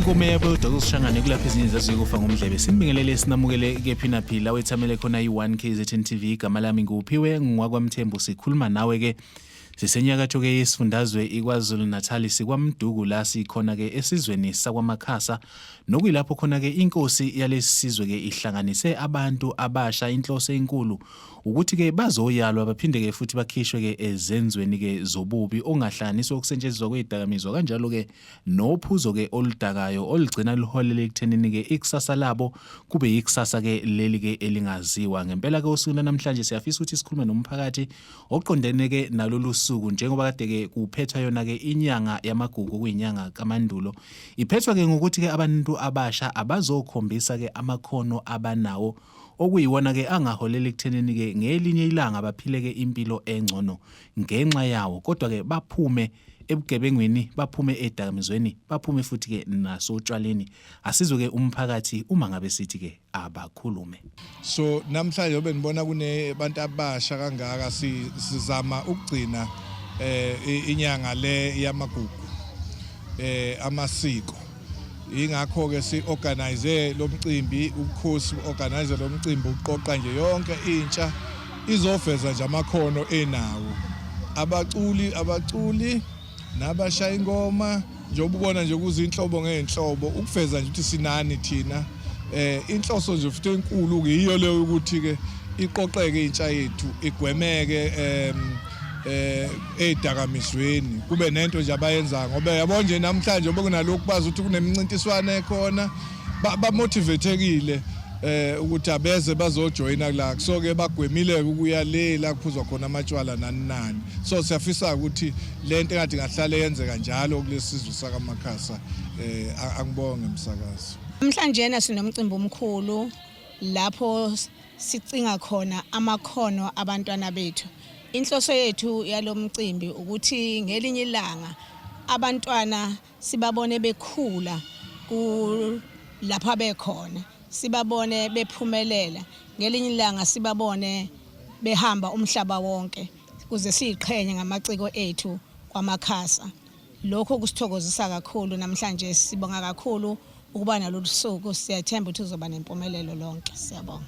Inkomo yabo Dr Sishangane kulapho ezinye zazikufa ngomdlebe. Simbingelele sinamukele kephi naphi la wethamele khona i-1 KZN TV. Igama lami nguPhiwe ngwakwaMthembu, sikhuluma nawe ke sisenyakatho ke yesifundazwe iKwaZulu Natal, sikwaMduku la sikhona ke esizweni sakwaMakhasa, nokuyilapho khona ke inkosi yalesi sizwe ke ihlanganise abantu abasha. Inhloso enkulu ukuthi ke bazoyalwa baphinde ke futhi bakhishwe ke ezenzweni ke zobubi ongahlanganiswa ukusetshenziswa kwezidakamizwa, kanjalo ke nophuzo ke oludakayo olugcina luholele ekuthenini ke ikusasa labo kube yikusasa ke leli ke elingaziwa ngempela ke. Usuku namhlanje siyafisa ukuthi sikhulume nomphakathi oqondene ke nalolu suku, njengoba kade ke kuphethwa yona ke inyanga yamagugu, kuyinyanga kaMandulo. Iphethwa ke ngokuthi ke abantu abasha abazokhombisa ke amakhono abanawo, okuyiwona ke angaholela ekuthenini ke ngelinye ilanga baphile ke impilo engcono ngenxa yawo, kodwa ke baphume ebugebengwini, baphume edakamizweni, baphume futhi ke nasotshwaleni. Asizwe ke umphakathi uma ngabe sithi ke abakhulume. So namhlanje obe nibona kunebantu abasha kangaka, sizama ukugcina inyanga le yamagugu, amasiko. Ingakho ke si organize lo mcimbi, ubukhosi organize lo mcimbi uqoqa nje yonke intsha izoveza nje amakhono enawo, abaculi nabashaya ingoma, njengoba ubona nje kuzinhlobo ngeenhlobo, ukuveza nje ukuthi sinani thina. Inhloso nje futhi enkulu ke yiyo leyo, ukuthi ke iqoqeke intsha yethu, igwemeke ezidakamizweni, kube nento nje abayenzayo, ngoba yabo nje namhlanje bekunalokhu bazi ukuthi kunemincintiswano ekhona, bamotivatekile ukuthi abeze bazojoyina la. So ke bagwemile ukuya le la kuphuzwa khona amatshwala nani nani. So siyafisa ukuthi lento engathi ngahlale yenzeka njalo kulesizwe sakaMakhasa. Angibonge umsakazo. Namhlanje sinomcimbi omkhulu lapho sicinga khona amakhono abantwana bethu. Inhloso yethu yalomcimbi ukuthi ngelinye ilanga abantwana sibabone bekhula ku lapha bekhona, sibabone bephumelela, ngelinye ilanga sibabone behamba umhlaba wonke, kuze siyiqhenye ngamaciko ethu kwaMakhasa. Lokho kusithokozisa kakhulu namhlanje. Sibonga kakhulu ukuba nalolu suku. Siyathemba ukuthi uzoba nempumelelo lonke. Siyabonga.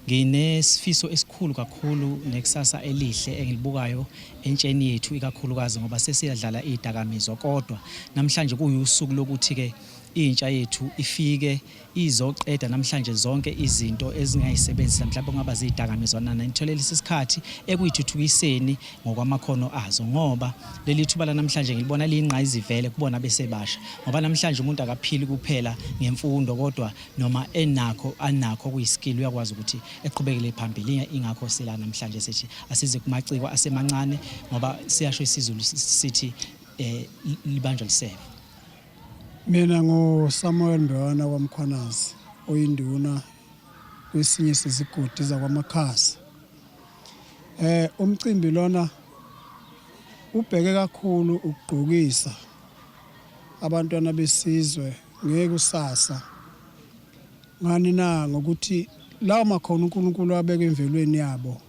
Nginesifiso esikhulu kakhulu nekusasa elihle engilibukayo entsheni yethu, ikakhulukazi ngoba sesiyadlala izidakamizwa, kodwa namhlanje kuyusuku lokuthi ke intsha yethu ifike izoqeda namhlanje zonke izinto ezingayisebenzisa, mhlawumbe kungaba zidakamizwa nana, nitholele isikhathi ekuyithuthukiseni ngokwamakhono azo, ngoba leli thuba lanamhlanje ngilibona liyingqayizivele kubona besebasha, ngoba namhlanje umuntu akaphili kuphela ngemfundo, kodwa noma enakho anakho kuyiskill uyakwazi ukuthi eqhubekele phambili. Ingakho sila namhlanje sithi asize kumaciko asemancane, ngoba siyasho isiZulu sithi libanjwa liseva. Mina nguSamuel Mbewana kwaMkhwanazi, oyinduna kwesinye sezigodi zakwaMakhasa. Umcimbi lona ubheke kakhulu ukugqokisa abantwana besizwe ngekusasa. Ngani na? Ngokuthi lawo makhono uNkulunkulu abeke emvelweni yabo,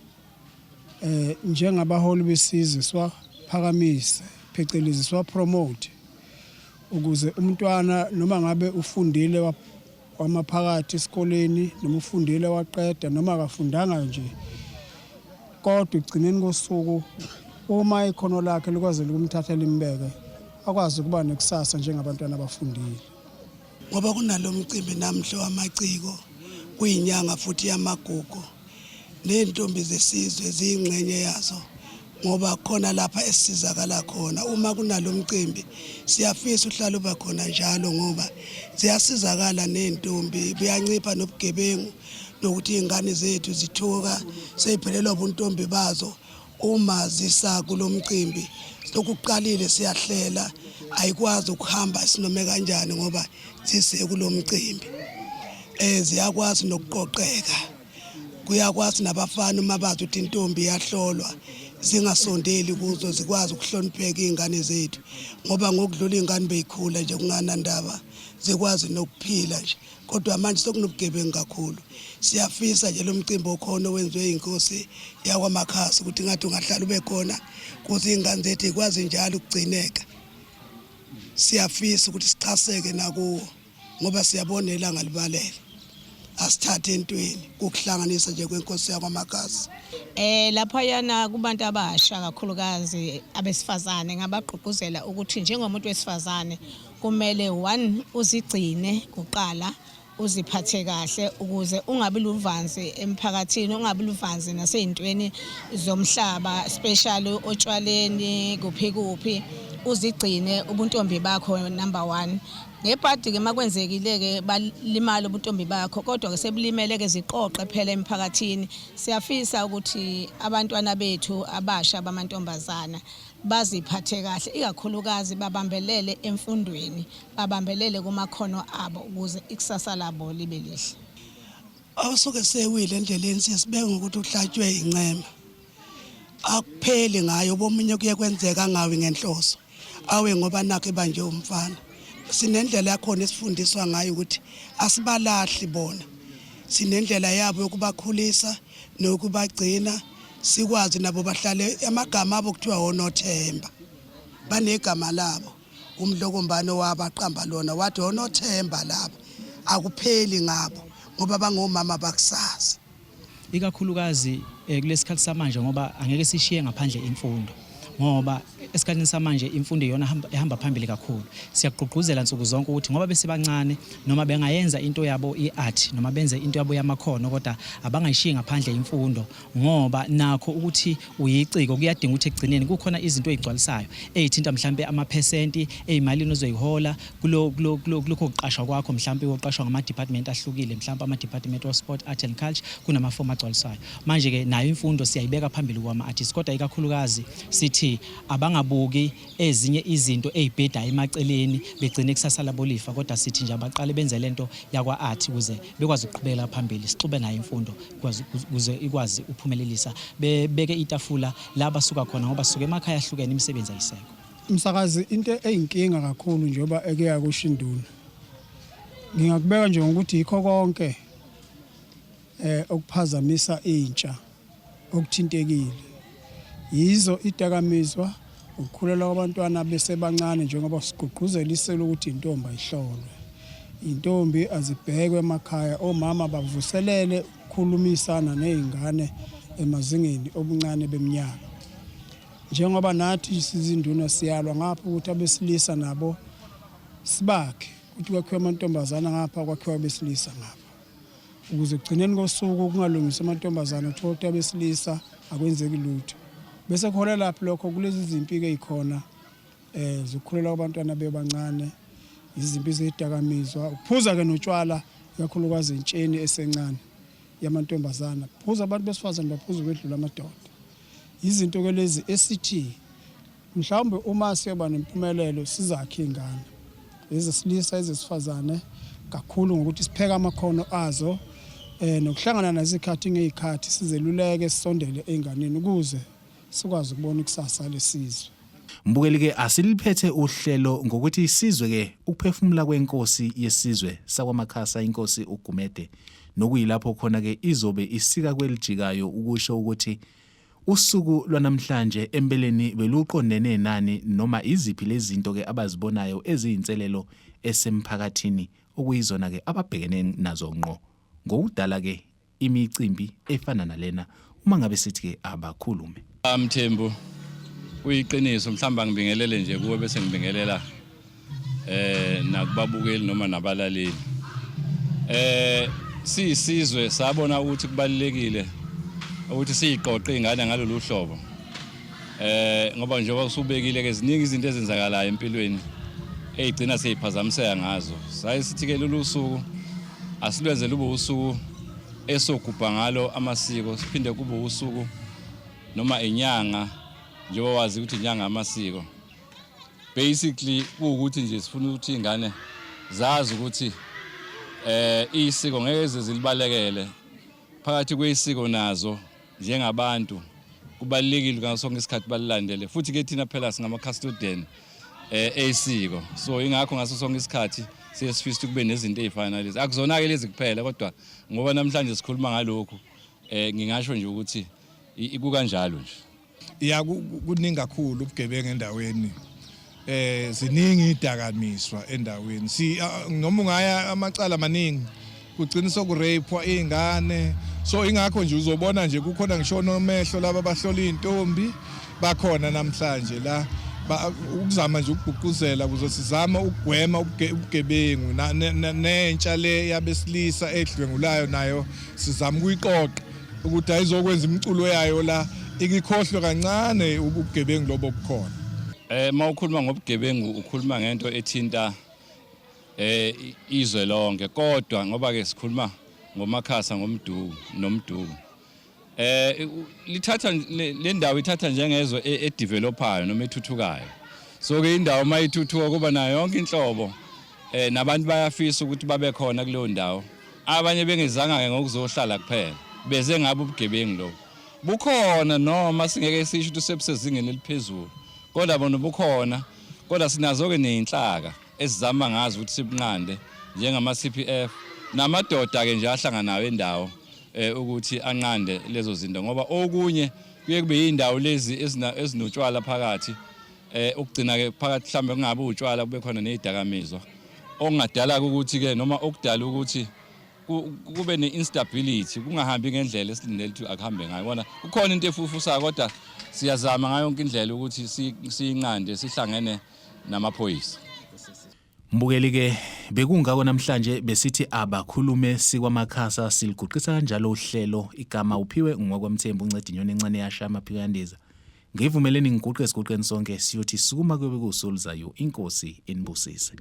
njengabaholi besizwe siwaphakamise, phecelezi siwa promote, ukuze umntwana noma ngabe ufundile wamaphakathi esikoleni, noma ufundile waqeda, noma akafundanga nje, kodwa ekugcineni kosuku uma ikhono lakhe likwazi ukumthatha limbeke, akwazi ukuba nekusasa njengabantwana abafundile. Ngoba kunalo mcimbi namhla wamaciko, kuyinyanga futhi yamagugu, nezintombi zesizwe ziyingxenye yazo, ngoba khona lapha esisizakala khona uma kunalo mcimbi. Siyafisa uhlala uba khona njalo, ngoba ziyasizakala nezintombi, buyancipha nobugebengu, nokuthi izingane zethu zithuka seyiphelelwa ubuntombi bazo uma zisa kulo mcimbi. Lokhu kuqalile siyahlela, ayikwazi ukuhamba sinome kanjani ngoba zise kulo mcimbi. Ziyakwazi nokuqoqeka, kuyakwazi nabafana uma bazi ukuthi intombi iyahlolwa zingasondeli kuzo, zikwazi ukuhlonipheka iy'ngane zethu, ngoba ngokudlula iy'ngane beyikhula nje kunganandaba, zikwazi nokuphila nje, kodwa manje sekunobugebengu kakhulu. Siyafisa nje lo mcimbi okhona owenziwe inkosi yakwaMakhasa ukuthi ngathi ungahlala ube khona, kuze iy'ngane zethu ikwazi njalo ukugcineka. Siyafisa ukuthi sixhaseke nakuwo. Ngoba siyabona ilanga libalele, asithathe entweni kukuhlanganisa nje kwenkosi yakwaMakhasa. Lapha yana kubantu abasha, kakhulukazi abesifazane, ngabagqugquzela ukuthi njengomuntu wesifazane kumele, one, uzigcine kuqala, uziphathe kahle ukuze ungabi luvanzi emphakathini, ungabi luvanzi nasey'ntweni zomhlaba, especially otshwaleni, kuphi kuphi. Uzigcine ubuntombi bakho, number one. Ngebhadi-ke makwenzekile-ke balimala ubuntombi bakho, kodwa-ke sebulimele-ke, ziqoqe phela emphakathini. Siyafisa ukuthi abantwana bethu abasha bamantombazana baziphathe kahle, ikakhulukazi babambelele emfundweni, babambelele kumakhono abo ukuze ikusasa labo libe lihle. Awusuke sewile endleleni, siyasibeka ngokuthi uhlatshwe incema, akupheli ngayo. Bomunye kuye kwenzeka angawi ngenhloso, awe ngoba nakho ebanje umfana. Sinendlela yakhona esifundiswa ngayo ukuthi asibalahli bona, sinendlela yabo yokubakhulisa nokubagcina, sikwazi nabo bahlale. Amagama abo kuthiwa onothemba, banegama labo, umdlokombane wabaqamba lona, wathi onothemba laba, akupheli ngabo ngoba bangomama bakusasa. Ikakhulukazi kulesikhathi samanje, ngoba angeke sishiye ngaphandle imfundo, ngoba esikhathini samanje imfundo iyona ehamba phambili kakhulu. Siyagqugquzela nsuku zonke ukuthi ngoba besebancane, noma bengayenza into yabo i-art noma benze into yabo yamakhono, kodwa abangayishiyi ngaphandle imfundo, ngoba nakho ukuthi uyiciko kuyadinga ukuthi ekugcineni kukhona izinto ey'gcwalisayo ey'thinta mhlampe amaphesenti ey'malini ozoyihola kulokho kuqashwa kwakho. Mhlampe uyoqashwa ngama-department ahlukile, mhlampe ama-department of sport, art and culture, kunamafomu agcwaliswayo. Manje-ke nayo imfundo siyayibeka phambili kwama-artist, kodwa ikakhulukazi sithi abangabuki ezinye izinto ey'bhedayo emaceleni begcine kusasa labo lifa, kodwa sithi nje abaqale benze lento yakwa-art ukuze bekwazi ukuqhubekela phambili, sixube nayo imfundo ukuze ikwazi ukuphumelelisa, bebeke itafula la basuka khona, ngoba suke emakhaya ahlukene, imisebenzi ayisekho. Msakazi, into eyinkinga kakhulu, njengoba eke yakusho induna, ngingakubeka nje ngokuthi yikho konke okuphazamisa intsha okuthintekile, yizo idakamizwa, ukukhulelwa kwabantwana besebancane, njengoba sigqugquzela iselo ukuthi intombi ayihlolwe, intombi azibhekwe emakhaya, omama bavuselele ukukhulumisana nezingane emazingeni obuncane beminyaka, njengoba nathi sizinduna siyalwa ngapha ukuthi abesilisa nabo sibakhe, ukuthi kwakhiwa amantombazana ngapha, kwakhiwa abesilisa ngapha, ukuze ekugcineni kosuku kungalungiswa amantombazana, uthola ukuthi abesilisa akwenzeki lutho, bese kuholelaphi lokho kulezi zimpi-ke ey'khona zokukhulelwa kwabantwana bebancane, izimpi zedakamizwa, ukuphuza-ke notshwala, ikakhulukazi entsheni esencane yamantombazana. Phuza, abantu besifazane baphuza ukwedlula amadoda. Izinto-ke lezi esithi mhlawumbe uma siyoba nempumelelo sizakhe iy'ngane ezesilisa, ezesifazane kakhulu, ngokuthi sipheke amakhono azo nokuhlangana nezikhathi ngey'khathi, sizeluleke, sisondele ey'nganeni ukuze sikwazi ukubona ikusasa lesizwe. Mbukeli ke, asiliphethe uhlelo ngokuthi isizwe ke ukuphefumula kwenkosi yesizwe sakwaMakhasa, inkosi uGumede, nokuyilapho khona ke izobe isika kwelijikayo ukusho ukuthi usuku lwanamhlanje empeleni beluqondene nani, noma iziphi lezi zinto ke abazibonayo eziyinselelo esemphakathini, okuyizona ke ababhekene nazo ngqo ngokudala ke imicimbi efana nalena, uma ngabe sithi ke abakhulume. Mthembu, kuyiqiniso. Mhlawumbe angibingelele nje kuwe bese ngibingelela nakubabukeli noma nabalaleli. Siyisizwe sabona ukuthi kubalulekile ukuthi siyiqoqe ingane ngalolu hlobo. Ngoba njengoba usubekile ke, ziningi izinto ezenzakalayo empilweni eyigcina seyiphazamiseka ngazo. Saye sithi ke lolu suku asilwenze lube usuku esogubha ngalo amasiko, siphinde kube usuku noma inyanga, njengoba wazi ukuthi inyanga amasiko. Basically kuwukuthi nje sifuna ukuthi ingane zazi ukuthi isiko ngeke zilibalekele. Phakathi kwesiko nazo njengabantu kubalulekile ngaso sonke isikhathi balilandele, futhi ke thina phela singama custodian esiko, so ingakho ngaso sonke isikhathi siye sifisa kube nezinto ezifana nalezi. Akuzona ke lezi kuphela, kodwa ngoba namhlanje sikhuluma ngalokhu, ngingasho nje ukuthi kukanjalo nje. Ya, kuningi kakhulu ubugebengu endaweni. Eh ziningi idakamiswa endaweni. Si noma ungaya amacala maningi kugcina sokurapewa izingane. So ingakho nje uzobona nje kukhona ngisho nomehlo laba abahlola izintombi bakhona namhlanje la ukuzama nje ukugqugquzela ukuze sizame ukugwema ubugebengu nentsha le yabesilisa edlwengulayo nayo sizama ukuyiqoqa ukuthi ayizokwenza imiculo yayo la ikikhohlwe kancane ubugebengu lobo bukhona. Eh mawukhuluma ngobugebengu ukhuluma ngento ethinta eh izwe lonke kodwa ngoba ke sikhuluma ngomakhasa ngomduku nomduku eh lithatha le ndawo ithatha njengezwe e, edevelopayo noma ethuthukayo so ke indawo mayithuthuka kuba nayo yonke inhlobo eh nabantu bayafisa ukuthi babe khona kuleyo ndawo abanye bengezanga ke ngokuzohlala kuphela beze ngabe ubugebengu lobo bukhona noma singeke sisho ukuthi sebusezingeni eliphezulu kodwa bona bukhona kodwa sinazo ke nezinhlaka esizama ngazo ukuthi sibunqande njengama CPF namadoda ke nje ahlanganayo endawo eh ukuthi anqande lezo zinto ngoba okunye kuye kube yindawo lezi ezinotshwala phakathi eh ukugcina ke phakathi mhlambe kungabe utshwala kube khona nezidakamizwa okungadala ukuthi ke noma okudala ukuthi kube ne-instability kungahambi ngendlela esilindele ukuthi akuhambe ngayo bona kukhona into efufusayo kodwa siyazama ngayo yonke indlela ukuthi siyinqande sihlangene namaphoyisa. Mbukeli ke bekungako namhlanje besithi abakhulume sikwamakhasa siliguqisa kanjalo uhlelo igama uphiwe ngwakwamthembu unceda inyoni encane yasha amaphiko yandiza ngivumeleni ngiguqe esiguqeni sonke siyothi sukuma kuyobe kuwusuku oluzayo inkosi inibusise.